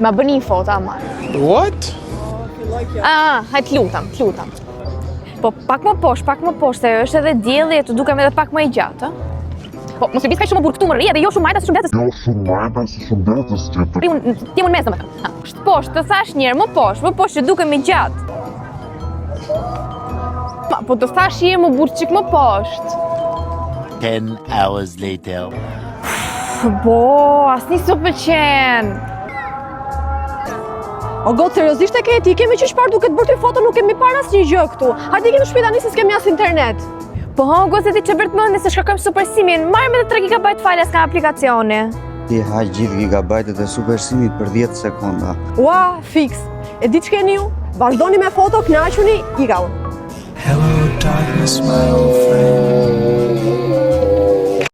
Ma bëni një foto, ama. What? Ah, hajt të lutem, të lutem. Po pak më poshtë, pak më poshtë, se është edhe dielli e të dukem edhe pak më i gjatë, ë? Po, mos i bis kaq shumë burr këtu më rri edhe jo shumë majta, se shumë djathtë. Jo shumë majta, se shumë djathtë s'ke të Rri unë, ti më në mes domethënë. Ha, Poshtë, poshtë, të thash një herë, më poshtë, më poshtë që dukem i gjatë. Ma, po të thash një herë më burr çik më poshtë. 10 hours later. Bo, asnjë s'u pëlqen. O gotë, seriozisht e ke ti, kemi që çfarë duke të bërë ty foto, nuk kemi parë asnjë gjë këtu. Hajde ikim në shtëpi tani se s'kemi as internet. Po ha, gotë ti që bërë të mëndë se shkarkojmë Super Simin, marrim edhe 3 GB falas nga aplikacioni. Ti ha gjithë gigabajtet e Super Simit për 10 sekonda. Ua, fiks. E di ç'keni ju? Vazhdoni me foto, kënaquni, ika unë. Hello, darkness, my old friend.